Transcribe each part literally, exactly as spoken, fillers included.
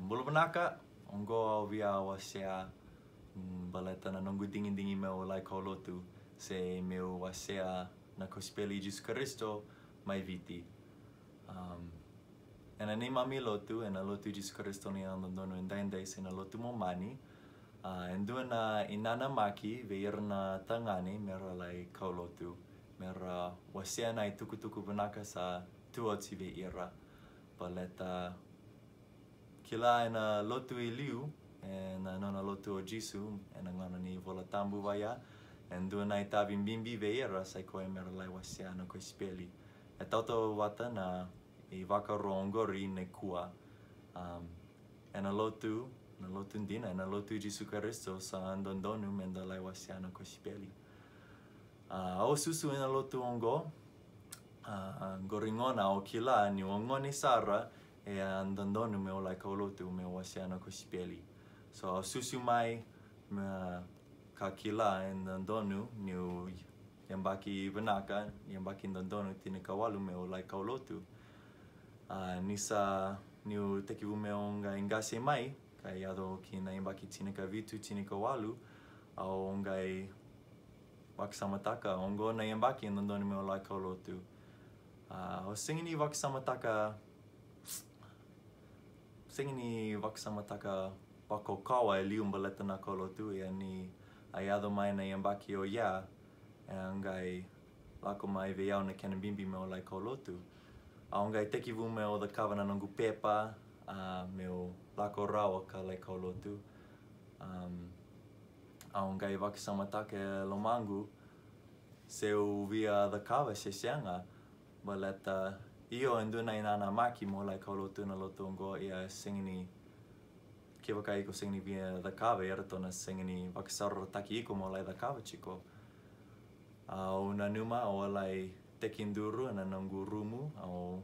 Bula vinaka, oqo au via wasea, mm, baleta na noqu digidigi meu lai kaulotu, se meu wasea na kosipeli i Jisu Karisito mai Viti. Um, ena neimami lotu, ena lotu i Jisu Karisito ni Yalododonu Edaidai, se na lotu Momani, a, e dua na inanamaki vei ira na tagane mera lai kaulotu, mera wasea na itukutuku vinaka sa tu oti vei ira. Baleta kila ena lotu i liu, ena nona lotu o Jisu, ena gauna ni Vola Tabu vaya, e dua na itavi bibi vei ira sai koya mera lai wasea na kosipeli. E tautauvata na ivakaro oqori nikua. Um, ena lotu, na lotu dina, ena lotu i Jisu Karisito sa dodonu meda lai wasea na kosipeli. A, au susu ena lotu oqo, a, qori gona au kila niu gone sara, e a dodonu meu lai kaulotu meu wasea na kosipeli. So au susu mai, me, ka kila e dodonu niu yabaki vinaka, yabaki dodonu tinikawalu meu lai kaulotu. A, ni sa, niu tekivu meu qai qase mai, ka yaco ki na yabaki tinikavitu, tinikawalu, au qai vakasamataka, oqo na yabaki e dodonu meu lai kaulotu. A, au sega ni vakasamataka, sega ni vakasamataka vakaukauwa e liu baleta na kaulotu, ia ni a yaco mai na yabaki oya, e a qai lako mai vei au na kena bibi meu lai kaulotu. Au qai tekivu meu cakava na noqu pepa, a, meu lako rawa ka lai kaulotu. Um, au qai vakasamataka e lomaqu se u via cakava se sega, baleta io e dua na inanamaki meu lai kaulotu ena lotu oqo, ia e sega ni, kevaka iko sega ni via cakava, eratou na sega ni vakasaurarataki iko meu lai cakava tiko. Au nanuma au a lai tekiduru ena noqu rumu, au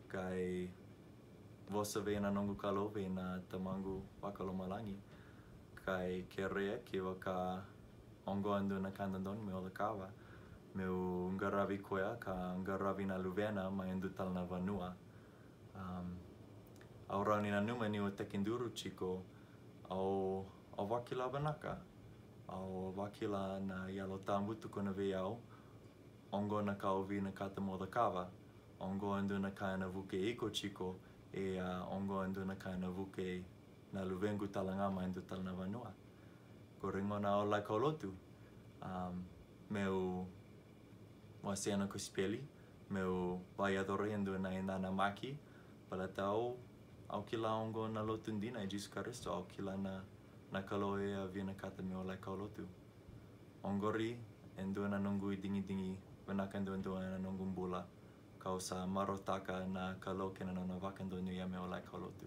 qai vosa vei na noqu Kalou, vei na Tamaqu vakalomalagi, qai kerea kevaka oqo e dua na ka dodonu meu cakava, meu qaravi koya ka qaravi na luvena mai e dua tale na vanua. Um, au rawa ni nanuma niu tekiduru tiko, au, au vakila vinaka, au vakila na Yalo Tabu tukuna vei au, oqo na ka au vinakata mo cakava, oqo e dua na ka ena vukei iko tiko, ia oqo e dua na ka ena vukei na luvequ tale ga mai e dua tale na vanua. Qori gona au lai kaulotu, um, meu wasea na kosipeli, meu vakayacora e dua na inanamaki, baleta au, au kila oqo na lotu dina i Jisu Karisito, au kila na, na Kalou e a vinakata meu lai kaulotu. Oqori e dua na noqu idigidigi vinaka duadua ena noqu bula, kau sa marautaka na Kalou kei na nona vakadonuya meu lai kaulotu.